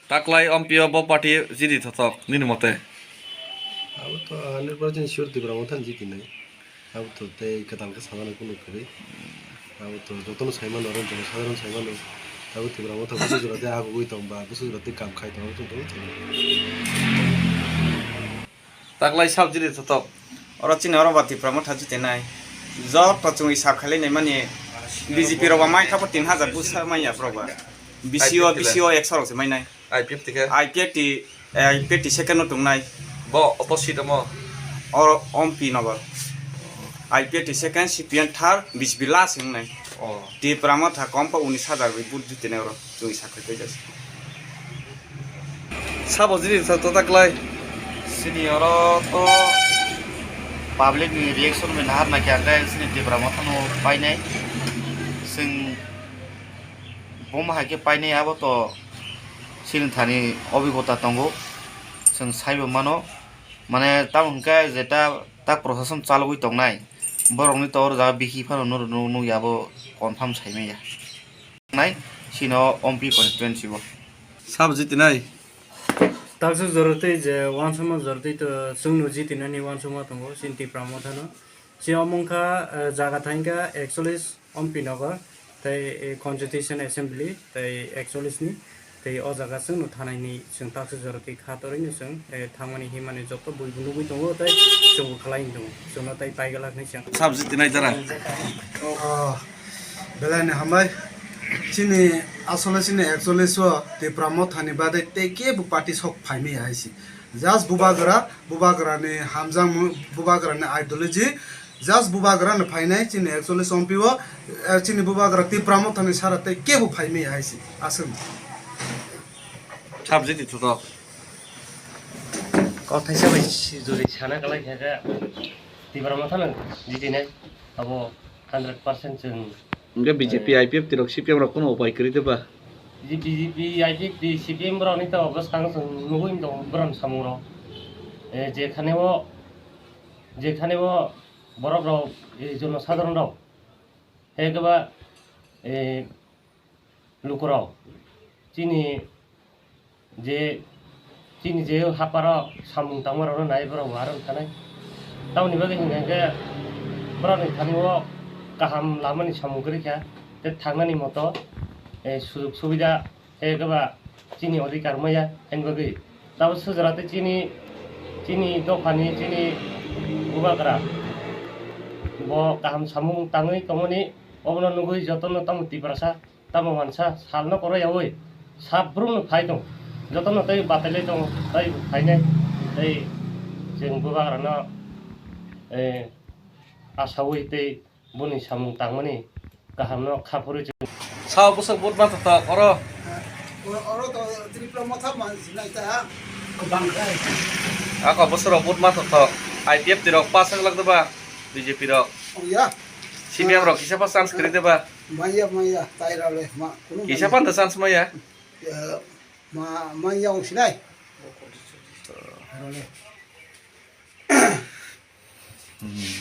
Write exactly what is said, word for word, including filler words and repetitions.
Taklai ompio bo party jiti thothok nini mote? Abo to hundred percent sure Tipra Motha ni jiti nai. Abo to tei kwtal khe sanani kunu kwrwi. Abo to jotono sai mano, oro jono sadharon sai mano. Abo Tipra Motha busu jora tei agugwi tong ba, busu jora tei kam khai tong, abo to tong. Taklai sab jiti thothok. Oro chini oro ba Tipra Motha jiti nai. Joto chwngwi sab khailai nai mani B J P rok ba mai thabo tin hajar busa mai ya bro ba. B C O, B C O ekso rok se mai nai. I P F T khe? I P F T, eh, I P F T second no tongnai. Bo opposite omo? Oro Ompi Nagar. I P F T second, C P M third, B J P last wngnai. Oh. Tipra Motha kom pa unis hajar bai vote jiti nai oro. Chwngwi sakha khe jasi. Sabo jini sa to taklai. Sini oro to public ni reaction bai nahar na khe ang khe sini Tipra Motha no painai. Sing Boma hai khe painai abo to chini thani obhigota tongo, chwng saibo mano, mane tamo hwnkhe jeta tak prosason chalogwi tongnai borokni to oro jaga bikhi phano nukya abo confirm saimanya nai chini Ompi constituency o. Sabo jitinai? Taksa jorotwi je uansukma jorotwi to chwngno jitinani uansukma tongo chini Tipra Mothano. Chini omo wngkha, eh, jaga thangkha ekchollish Ompi Nagar, tei, eh, Constitution Assembly, tei ekchollish ni, tei o jaga chwngno thanai ni chwng taksa jorotwi kha torwi no chwng, eh, thangmani himani joto bui bo nugwi tongo, tei chwngbo khlai tongo, chwngno tei paigalak ni chwng. Sabo jitinai jara? Oh, belai ni hambai. Chini asole chini ekchollish o Tipra Mothani badai tei kebo party sok phaimaya hai se. Just bubagra, bubagrani hamjakmung, bubagrani ideology, just bubagrano phainai chini ekchollish Ompi o, eh, chini bubagra Tipra Mothani sara tei kebo phaimaya hai se. Aswk. Sabo jiti thothok. Kok thaisa bai si juri sana kalai kha khe Tipra Mothano jitinai abo hundred percent chwng. Hwnkhe B J P, I P F T rok, C P M rok kunu upai kwrwi de ba? B J P, I P F T, C P M rokni to bwskang chwng nugwi tong borokni samung rok. Eh, jekhane o, jekhane o borok rok, eh, jono sadharon rok. Hekhe ba, eh, lukurok chini je, chini je haparo samung tangmarokno nai borok bo aro wngkha nai. Tamoni bagwi hwnkha hwnkhe borokni thani o kaham lamani samung kwrwi kha, tei thangnani moto, eh, sujok subida hekhe ba chini odhikar maya haini bagwi. Tabuk sujora tei chini, chini dophani, chini bubagra bo kaham samung tangwi tongmani, obono nugwi jotono tamo Tiprasa. Tamo mansa salno koro yaui sabrumno phai tong, jotono tei batailai tong, tei phainai tei chwng bubagrano, eh, asaui tei boni samung tangmani kahamno kha phurwi chwng. Sao bwswk vote ma thothok oro? Oro, oro to Tripura Motha man sinai ta kwbang khai. Ako bwswk rok vote ma thothok, I P F T rok pass wng lak de ba, B J P rok? Oh ya. C P M rok kisa pa chance kwrwi de ba? Maya, maya, tai rale, ma, kunu kisa maya. Panda chance maya? Ya, ma, maya ong sinai. Rale. Hmm.